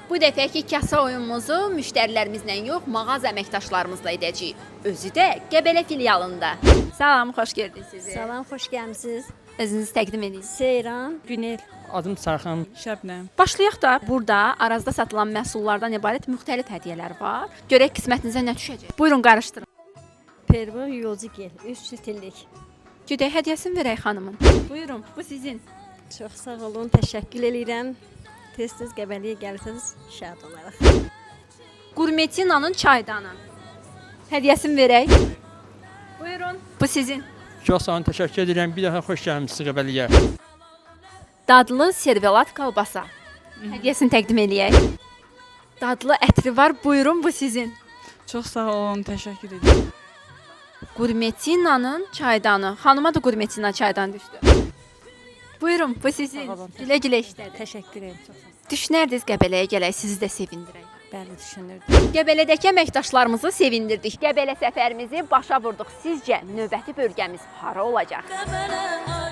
Bu dəfəki kasa oyunumuzu müştərilərimizlə yox, mağaza əməkdaşlarımızla edəcəyik. Özü də Qəbələ filialında. Salam, xoş gördük sizi. Salam, xoş gəlmisiniz. Özünüzü təqdim edin. Seyran, Günel. Adım Sərxan. Şəbnəm. Başlayaq da burada Arazda satılan məhsullardan ibarət müxtəlif hədiyyələr var. Görək qismətinizə nə düşəcək. Buyurun qarışdırın. Pervin yuyucu gel, 3 litrlik. Gedək hədiyyəsini verək xanımın. Buyurun, bu sizin. Çox sağ olun, təşəkkür eləyirəm. Tez-tez Qəbələyə gəlsəniz şad olarıq. Qurmetinanın çaydanı. Hədiyyəsini verək. Buyurun, bu sizin. Çox sağ olun, təşəkkür edirəm. Bir daha xoş gəlmisiniz Qəbələyə. Dadlı servelat kalbasa. Hədiyyəsini təqdim eləyək. Dadlı ətri var. Buyurun, bu sizin. Çox sağ olun, təşəkkür edirəm. Qurmetinanın çaydanı. Xanıma da Qurmetina çaydan düşdü. Buyurun, bu sizin. Sağ olun. Gülə-gülə işlədin. Təşəkkür edirəm. Çox sağ olun. Düşünərdiniz Qəbələyə gələk, sizi də sevindirək. Bəli, düşünürdüm. Qəbələdəki əməkdaşlarımızı sevindirdik. Qəbələ səfərimizi başa vurduq. Sizcə növbəti bölgəmiz hara olacaq? Qəbələ.